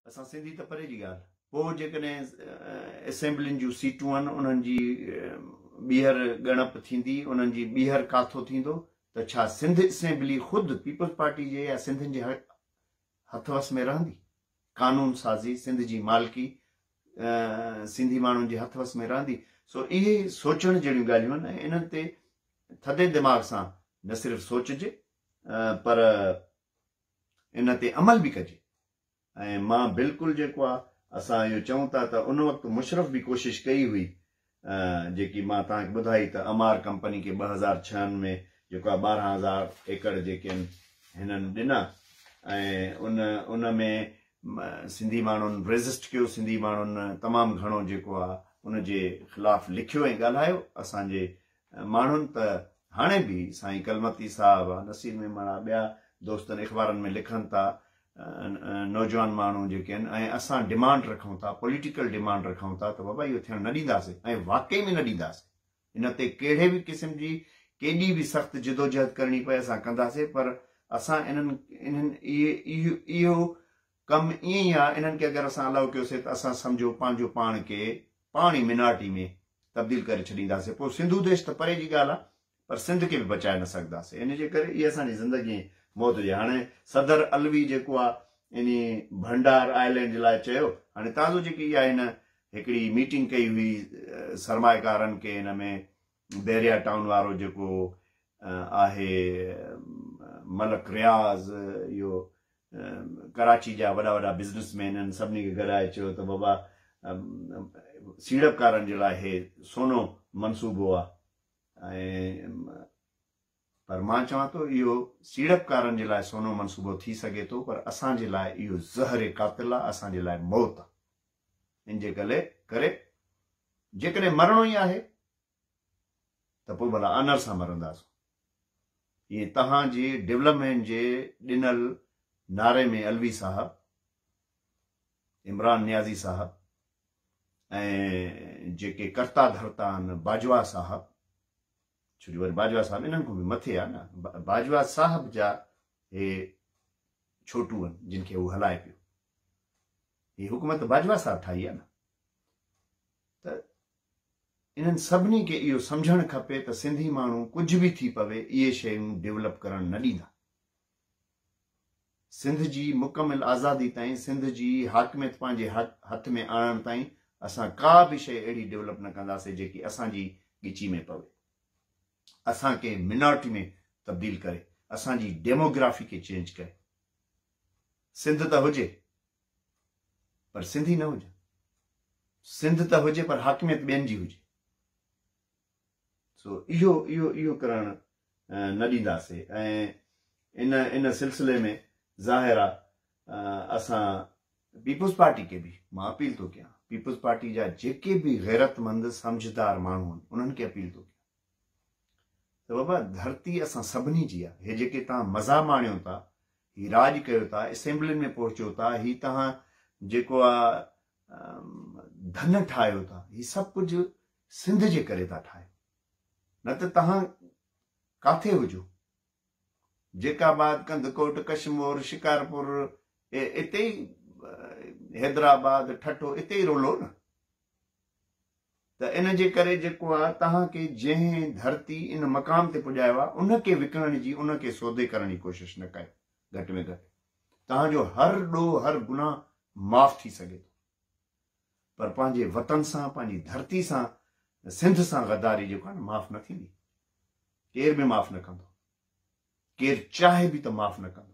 اسان سنڌي ته پري جي ڳالهه. پوء جيڪڏهن اسيمبلين جون سيٽون آهن انهن جي ٻيهر ڳڻپ ٿيندي، انهن جي ٻيهر ڪاٿو ٿيندو ته ڇا سنڌ اسيمبلي خود پيپلز پارٽي جي يا سنڌين جي هٿ وس ۾ رهندي؟ قانون سازي، سنڌ جي مالڪي سنڌي ماڻهن جي هٿ وس ۾ رهندي؟ سو اهي سوچڻ جهڙيون ڳالهيون آهن ۽ انهن تي ٿڌي دماغ سان نه صرف سوچجي پر ان تي عمل به ڪجي. ۽ مان بلڪل جيڪو آ اسان اهو چئون ٿا ته ان وقت مشرف به ڪوشش ڪئي هئي جيڪي مان توهان کي ٻڌائي ته امار ڪمپني کي 2006 ۾ جيڪو آ 12,000 ايڪڙ جيڪي آهن هنن ڏنا ۽ ان ان ۾ سنڌي ماڻهن ريزسٽ ڪيو سنڌي ماڻهن تمام گهڻو جيڪو آ ان جي خلاف لکيو ۽ ڳالهايو اسان جي ماڻهن ته هاڻي به سائين ڪلمتي صاحب آ، نصير ميمڻ آ، ٻيا دوستن اخبارن ۾ لکن ٿا، نوجوان ماڻهو جيڪي آهن ۽ اسان ڊمانڊ رکون ٿا، پوليٽيڪل ڊمانڊ رکون ٿا ته بابا اهو ٿيڻ نه ڏينداسين ۽ واقعي ۾ نه ڏينداسين. ان تي ڪهڙي به قسم جي ڪيڏي به سخت جدوجهد ڪرڻي پئي اسان ڪنداسين پر اسان انهن انهن اهي اهو ڪم ائين ئي آ انهن کي اگر اسان الائو ڪيوسين ته اسان سمجهو پنهنجو پاڻ کي پاڻ ئي مينارٽي ۾ تبديل ڪري ڇڏينداسين پوء سنڌو ديش ته پري جي ڳالهه آ پر سنڌ کي به بچائي نه سگهنداسين ان جي ڪري اهي اسان جي زندگي ۽ موت جي هاڻي صدر علوي جيڪو آ انهي ڀنڊار آئلينڊ جي لاء چيو هاڻي تازو جيڪي اها هن هڪڙي ميٽنگ ڪئي هئي سرمائيڪارن کي ان ۾ بحريا ٽائون وارو جيڪو آهي ملڪ رياض اهو ڪراچي جا وڏا وڏا بزنس مين آهن سڀني کي گڏائي چيو ته بابا سيڙپڪارن جي لاء هي سونو منصوبو آهي ۽ پر مان چوان ٿو اهو سيڙپڪارن جي لاء سونو منصوبو ٿي سگهي ٿو پر اسان جي لاء اهو زهر قاتل آهي اسان جي لاء موت آهي ان جي ڪري جيڪڏهن مرڻو ئي آهي ته پوء ڀلا آنر سان مرنداسون. ائين توهان جي ڊولپمينٽ جي ڏنل نعري ۾ علوي صاحب، عمران نيازي صاحب ۽ جيڪي ڪرتا ڌرتا آهن باجوا صاحب، ڇو جو وري باجوا صاحب انهن کان به مٿي آهي نه، باجوا صاحب جا هي ڇوٽو آهن جن کي هو هلائي پيو. هي حڪومت باجوا صاحب ٺاهي آهي نه. ته انهن سڀني کي اهو سمجهڻ کپي ته سنڌي ماڻهو ڪجهه به ٿي پوي اهي شيون ڊولپ ڪرڻ نه ڏيندا. سنڌ جي مڪمل آزادي تائين، سنڌ جي حاڪميت پنهنجي هٿ ۾ آڻڻ تائين اسان ڪا به شيء اهڙي ڊولپ نه ڪنداسين جيڪي اسان جي ڳچي ۾ پوي. اسان کي مينارٽي ۾ تبديل ڪري، اسان جي ڊيموگرافي کي چينج ڪري. سنڌ ته هجي. پر سنڌي نه هجن. سنڌ ته هجي پر حاڪميت ٻين جي هجي. سو اهو اهو اهو ڪرڻ نه ڏينداسي ۽ ان ان سلسلي ۾ ظاهر آ اسان پيپلز پارٽي کي به مان اپيل ٿو ڪيان پيپلز پارٽي جا جيڪي به غيرتمند سمجهدار ماڻهو آهن انهن کي اپيل ٿو ڪيان ته بابا ڌرتي اسان سڀني جي آ هي جيڪي توهان مزا ماڻيو ٿا هي راڄ ڪيو ٿا، اسيمبلين ۾ پهچو ٿا، هي توهان جيڪو آ ڌن ٺاهيو ٿا، هي سڀ ڪجهه سنڌ جي ڪري ٿا ٺاهيو، نه ته توهان ڪاٿي هجو، جيڪب آباد، ڪنڌڪوٽ، ڪشمور، شڪارپور، اتي ئي حيدرآباد، ٺٽو، اتي ئي رولو نه. ته ان جي ڪري جيڪو آ توهان کي جنهن ڌرتي ان مقام تي پڄايو آ ان کي وڪڻڻ جي ان کي سودي ڪرڻ جي ڪوشش نه ڪيو گهٽ ۾ گهٽ توهان جو هر ڏوهه هر گناهه معاف ٿي سگهي ٿو پر پنهنجي وطن سان پنهنجي ڌرتي سان سنڌ سان غداري جيڪو آ نه معاف نه ٿيندي ڪير به معاف نه ڪندو ڪير چاهي به ته معاف نه ڪندو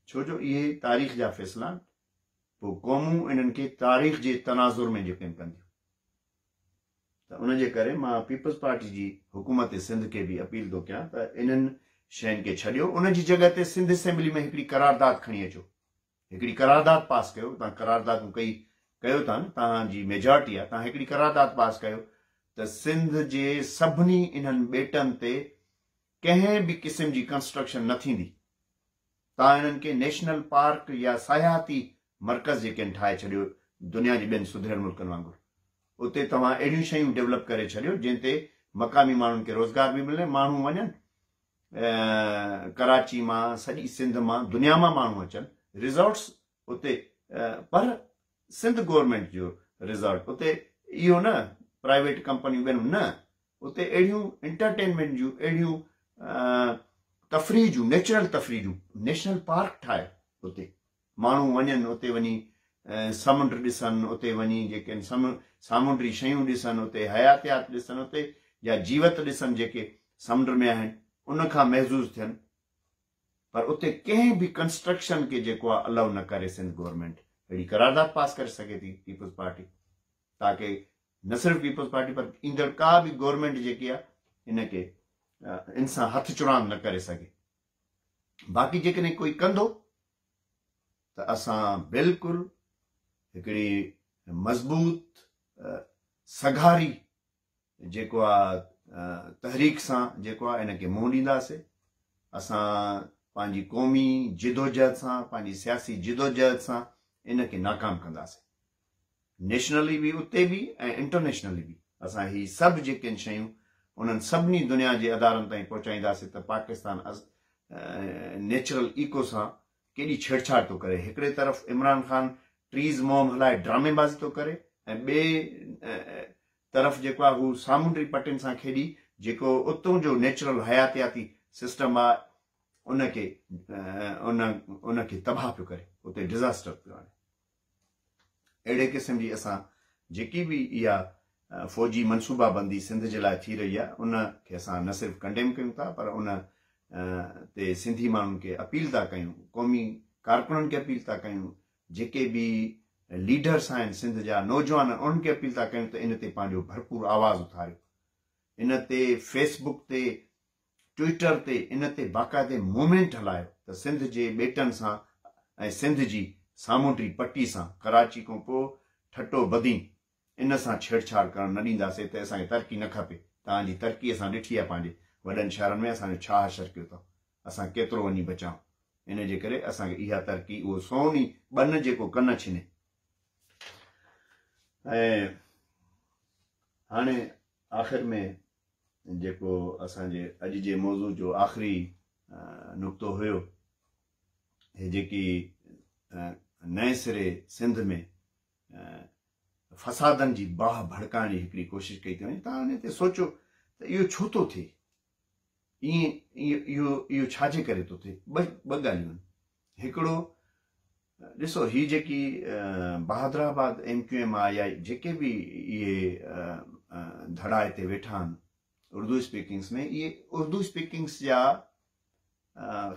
ڇو جو اهي تاريخ جا فيصلا آهن پوء قومون انهن کي تاريخ جي تناظر ۾ جيڪو ڪنديون ته ان جي ڪري مان پيپلز پارٽي جي حڪومت سنڌ کي به اپيل ٿو ڪيان ته انهن شين کي ڇڏيو ان جي جڳهه تي سنڌ اسيمبلي ۾ هڪڙي قرارداد کڻي اچو هڪڙي قرارداد پاس ڪيو توهان قراردادون ڪئي ڪيو ٿا نه توهان جي ميجارٽي آهي توهان هڪڙي قرارداد پاس ڪيو ته سنڌ جي سڀني انهن ٻيٽن تي ڪنهن به قسم جي ڪنسٽرڪشن نه ٿيندي. توهان انهن کي نيشنل پارڪ يا سياحتي مرڪز جيڪي آهن ٺاهي ڇڏيو دنيا جي ٻين سڌريل ملڪن وانگر. اتي توهان اهڙيون شيون ڊولپ ڪري ڇڏيو جنهن تي مقامي ماڻهن کي روزگار به ملي ماڻهو وڃن ڪراچي مان سڄي سنڌ مان دنيا مان ماڻهو اچن ريزورٽس اتي پر سنڌ گورنمينٽ جو ريزورٽ اتي اهو نه پرائيويٽ ڪمپنيون ٻين نه اتي اهڙيون انٽرٽينمينٽ جون اهڙيون تفريح جون نيچرل تفريح جون نيشنل پارڪ ٺاهي اتي ماڻهو وڃن اتي وڃي سمنڊ ڏسن اتي وڃي جيڪي سامونڊي شيون ڏسن اتي حياتيات ڏسن اتي جا جيوت ڏسن جيڪي سمنڊ ۾ آهن ان کان محظوظ ٿين پر اتي ڪنهن به ڪنسٽرڪشن کي جيڪو آهي الائو نه ڪري سنڌ گورنمينٽ اهڙي قرارداد پاس ڪري سگهي ٿي پيپلز پارٽي تاڪه نه صرف پيپلز پارٽي پر ايندڙ ڪا به گورنمينٽ جيڪي آهي ان کي ان سان هٿ چراند نه ڪري سگهي باقي جيڪڏهن ڪوئي ڪندو ته اسان بلڪل هڪڙي مضبوط سگهاري جيڪو آ تحريڪ سان جيڪو آ ان کي منهن ڏينداسي. اسان پنهنجي قومي جدوجهد سان پنهنجي سياسي جدوجهد سان ان کي ناڪام ڪنداسي. نيشنلي به اتي به ۽ انٽرنيشنلي به اسان هي سڀ جيڪي آهن شيون انهن سڀني دنيا جي ادارن تائين پهچائينداسي ته پاڪستان نيچرل ايڪو سان ڪيڏي ڇيڙڇاڙ ٿو ڪري. هڪڙي طرف عمران خان ٽريز مهم هلائي ڊرامي بازي ٿو ڪري ۽ ٻئي طرف جيڪو آهي هو سامونڊي پٽين سان کيڏي جيڪو اتون جو نيچرل حياتياتي سسٽم آهي ان کي ان ان کي تباهه پيو ڪري اتي ڊزاسٽر پيو آڻي. اهڙي قسم جي اسان جيڪي به اها فوجي منصوبه بندي سنڌ جي لاء ٿي رهي آهي ان کي اسان نه صرف ڪنڊيم ڪيون ٿا پر ان تي سنڌي ماڻهن کي اپيل ٿا ڪيون قومي ڪارڪنن کي اپيل ٿا ڪيون جيڪي به ليڊرس آهن سنڌ جا نوجوان انهن کي اپيل ٿا ڪيون ته ان تي پنهنجو ڀرپور آواز اٿاريو ان تي فيس بڪ تي ٽوئيٽر تي ان تي باقاعدي موومينٽ هلايو ته سنڌ جي ٻيٽن سان ۽ سنڌ جي سامونڊي پٽي سان ڪراچي کان پوء ٺٽو بدين ان سان ڇيڙڇاڙ ڪرڻ نه ڏينداسي ته اسان کي ترقي نه کپي توهان جي ترقي اسان ڏٺي آهي پنهنجي وڏن شهرن ۾ اسان جو ڇا حشر ڪيو اٿو اسان ڪيترو وڃي بچائون ان جي ڪري اسان کي اها ترقي اهو سون ئي ٻن جيڪو ڪن ڇني ۽ هاڻي آخر ۾ جيڪو اسان جي اڄ جي موضوع جو آخري نقطو هيو، هي جيڪي نئين سري سنڌ ۾ فسادن جي باهه ڀڙڪائڻ جي هڪڙي ڪوشش ڪئي ٿي وڃي، توهان ان تي سوچو ته اهو ڇو ٿو ٿئي؟ ائين اهو اهو ڇا جي ڪري ٿو ٿئي؟ ٻه ڳالهيون آهن. هڪڙو ڏسو هي جيڪي بهادر آباد ايم ڪيو ايم آ يا جيڪي به اهي ڌڙا هتي ويٺا آهن اردو اسپيڪنگس ۾ اهي اردو اسپيڪنگس جا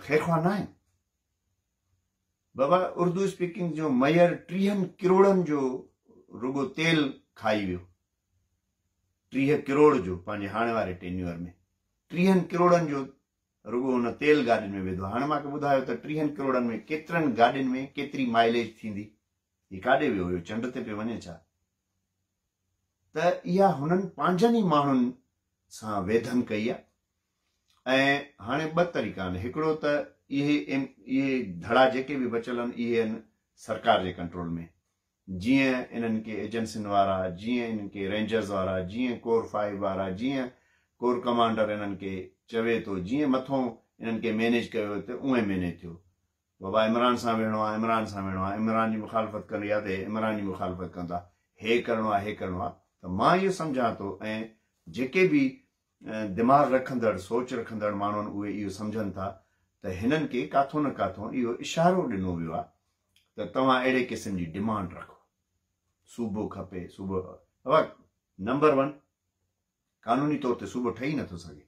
خيرخواهه نه آهن بابا اردو اسپيڪنگ جو ميئر ٽيهن ڪروڙن جو رڳو تيل کائي ويو 30 ڪروڙ جو پنهنجي هاڻي واري ٽينيور ۾ 30 ڪروڙن جو رڳو ان تيل گاڏين ۾ وڌو. هاڻي مان کي ٻڌايو ته ٽيهن ڪروڙن ۾ ڪيترن گاڏين ۾ ڪيتري مائليج ٿيندي؟ هي ڪاڏي ويو هيو؟ چنڊ تي پيو وڃي ڇا؟ ته اها هنن پنهنجن ئي ماڻهن سان ويڌن ڪئي آهي ۽ هاڻي ٻه طريقا آهن. هڪڙو ته اهي اهي ڌڙا جيڪي به بچيل آهن اهي آهن سرڪار جي ڪنٽرول ۾. جيئن انهن کي ايجنسين وارا، جيئن انهن کي رينجرز وارا، جيئن ڪور فائيو وارا، جيئن ڪور ڪمانڊر انهن کي چوي ٿو، جيئن مٿون انهن کي مينيج ڪيو ويو ته اونئين مينيج ٿيو. بابا عمران سان ويهڻو آ، عمران سان ويهڻو آ، عمران جي مخالفت ڪرڻي آ ته هي عمران جي مخالفت ڪندا، هي ڪرڻو آ، هي ڪرڻو آ ته مان اهو سمجهان ٿو ۽ جيڪي به دماغ رکندڙ، سوچ رکندڙ ماڻهو آهن اهي اهو سمجهن ٿا ته هنن کي ڪاٿو نه ڪاٿو اهو اشارو ڏنو ويو آ ته توهان اهڙي قسم جي ڊمانڊ رکو. صوبو کپي، صوبو بابا نمبر ون قانوني طور تي صوبو ٺهي نٿو سگهي.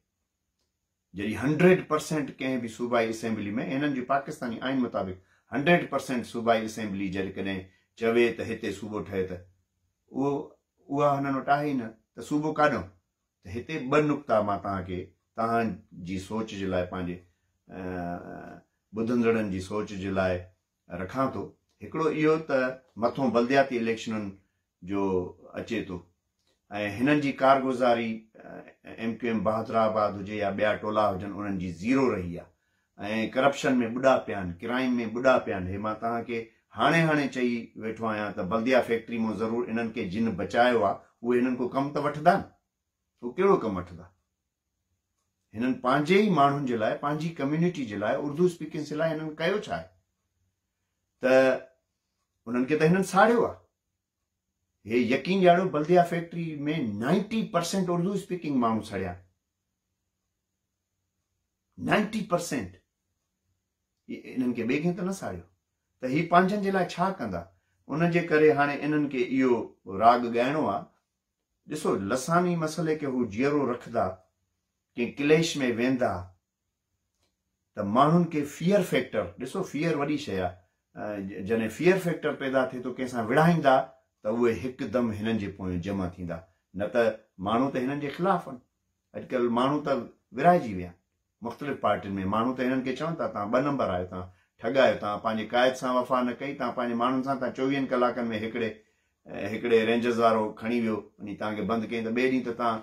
جڏهن 100% ڪنهن به صوبائي اسيمبلي ۾ هنن جي پاڪستاني آئين مطابق 100% صوبائي اسيمبلي جيڪڏهن چوي ته هتي صوبو ٺهي ته اهو اها هنن وٽ آهي ئي نه ته صوبو ڪاڏهون؟ ته هتي ٻه نقطا مان توهان کي توهان جي سوچ جي لاء پنهنجي ٻڌندڙن جي سوچ جي لاء رکان ٿو. هڪڙو اهو ته مٿون بلدياتي اليڪشنن جو اچي ٿو ۽ هنن جي ڪارگذاري ايم ڪيو ايم بهادر آباد هجي يا ٻيا ٽولا هجن انهن جي زيرو رهي آهي ۽ ڪرپشن ۾ ٻڏا پيا آهن، ڪرائيم ۾ ٻڏا پيا آهن. هي مان توهان کي هاڻي هاڻي چئي ويٺو آهيان ته بلديا فيڪٽري مون ضرور انهن کي جن بچايو آهي اهي هنن ڪو ڪم ته وٺندا نه. هو ڪهڙو ڪم وٺندا؟ هنن پنهنجي ئي ماڻهن جي لاء، پنهنجي ڪميونٽي جي لاء، اردو اسپيڪنگس جي لاء هنن ڪيو ڇا آهي؟ ته انهن کي ته هنن ساڙيو آ. هي يقين ڄاڻو بلديا فيڪٽري ۾ 90% اردو اسپيڪنگ ماڻهو سڙيا. 90% انهن کي ٻئي ڪنهن ته نه ساڙيو. ته هي پنهنجن جي لاء ڇا ڪندا؟ ان جي ڪري هاڻي انهن کي اهو راڳ ڳائڻو آ. ڏسو لساني مسئلي کي هو جيئرو رکندا، ڪنهن ڪليش ۾ ويندا ته ماڻهن کي فيئر فيڪٽر، ڏسو فيئر وڏي شيء آ، جڏهن فيئر فيڪٽر پيدا ٿئي ٿو ڪنهن سان وڙهائيندا ته اهي هڪدم هنن جي پويان جمع ٿيندا، نه ته ماڻهو ته هنن جي خلاف آهن. اڄڪلهه ماڻهو ته ورهائجي ويا آهن مختلف پارٽين ۾، ماڻهو ته هنن کي چون ٿا توهان ٻه نمبر آهيو، توهان ٺڳ آهيو، توهان پنهنجي قائد سان وفا نه ڪئي، توهان پنهنجي ماڻهن سان، توهان چوويهن ڪلاڪن ۾ هڪڙي هڪڙي رينجرز وارو کڻي ويو وڃي توهان کي بند ڪيائين ته ٻئي ڏينهن ته توهان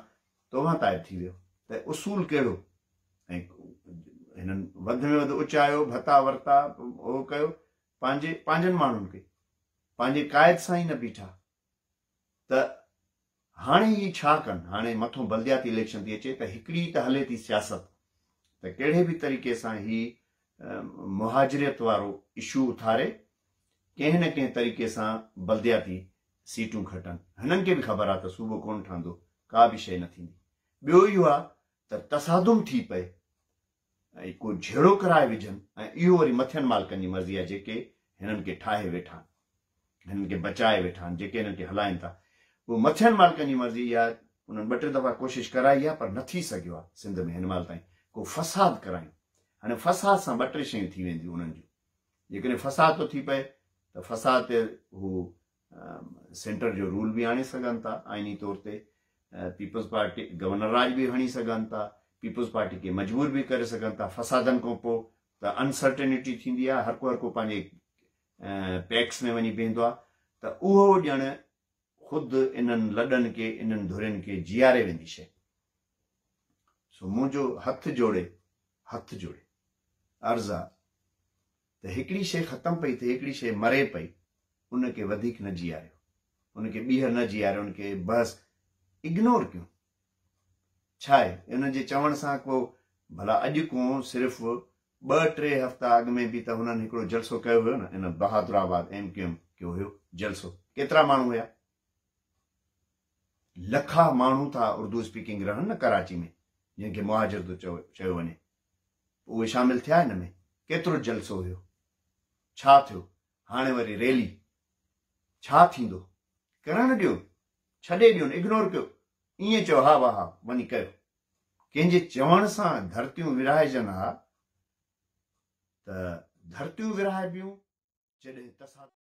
توبه تائب ٿي ويو ته اصول ڪهڙو؟ ۽ هنن وڌ ۾ وڌ اچايو، ڀتا ورتا، اهو ڪيو، پنهنجي پنهنجن ماڻهن کي پنهنجي قائد سان ئي نه بيٺا ته هاڻي هي ڇا ڪن؟ هاڻي مٿون بلدياتي اليڪشن ٿي اچي ته هڪڙي ته هلي ٿي سياست ته ڪهڙي به طريقي سان هي مهاجريت وارو اشو اٿاري ڪنهن نه ڪنهن طريقي سان بلدياتي سيٽون کٽن. هنن کي به خبر آ ته صوبو ڪونه ٺهندو، ڪا به شيء نه ٿيندي. ٻيو اهو آ ته تصادم ٿي پئي ۽ ڪو جهيڙو ڪرائي وجهن ۽ اهو وري مٿين مالڪن جي مرضي آ جيڪي هنن کي ٺاهي ويٺا آهن، هنن کي بچائي ويٺا آهن، جيڪي هنن کي هلائين ٿا. اهو مٿين مالڪن جي مرضي اها انهن ٻه ٽي دفعا ڪوشش ڪرائي آ پر نه ٿي سگهيو آ سنڌ ۾ هن مهل تائين ڪو فساد ڪرايون. هاڻي فساد سان ٻه ٽي شيون ٿي وينديون انهن جون. جيڪڏهن فساد ٿو ٿي پئي ته فساد تي هو سينٽر جو رول به آڻي سگهن ٿا، آئيني طور تي پيپلز پارٽي گورنر راڄ به هڻي سگهن ٿا، پيپلز پارٽي کي مجبور به ڪري سگهن ٿا، فسادن کان پوء ته انسرٽينٽي ٿيندي آهي، هر ڪو هر ڪو پنهنجي پيڪس ۾ وڃي بيهندو آهي ته اهو ڄڻ خود انهن لڏن کي انهن ڌرين کي جياري ويندي شيء. سو منهنجو هٿ جوڙي هٿ جوڙي عرض آ ته هڪڙي شيء ختم پئي ٿئي، هڪڙي شيء مري پئي، ان کي وڌيڪ نه جياريو، ان کي ٻيهر نه جياريو، ان کي بس اگنور ڪيو. ڇا آهي ان جي چوڻ سان ڪو ڀلا اڄ ڪون صرف ٻه ٽي هفتا اڳ ۾ به ته هنن هڪڙو جلسو ڪيو هيو نه ان بهادر آباد ايم ڪيو ايم ڪيو هيو جلسو ڪيترا ماڻهو هيا لکا ماڻهو ٿا اردو اسپيڪنگ رهن نه ڪراچي ۾ جن کي مهاجر ٿو چيو وڃي اهي شامل ٿيا ان ۾ ڪيترو جلسو هيو ڇا ٿيو هاڻي وري ريلي ڇا ٿيندو ڪرڻ ڏيو ڇڏي ڏيون اگنور ڪيو ائين چئو ها واها وڃي ڪيو ڪنهن جي چوڻ سان ڌرتيون ورهائجن ها ته ڌرتيون ورهائبيون جڏهن تصادم.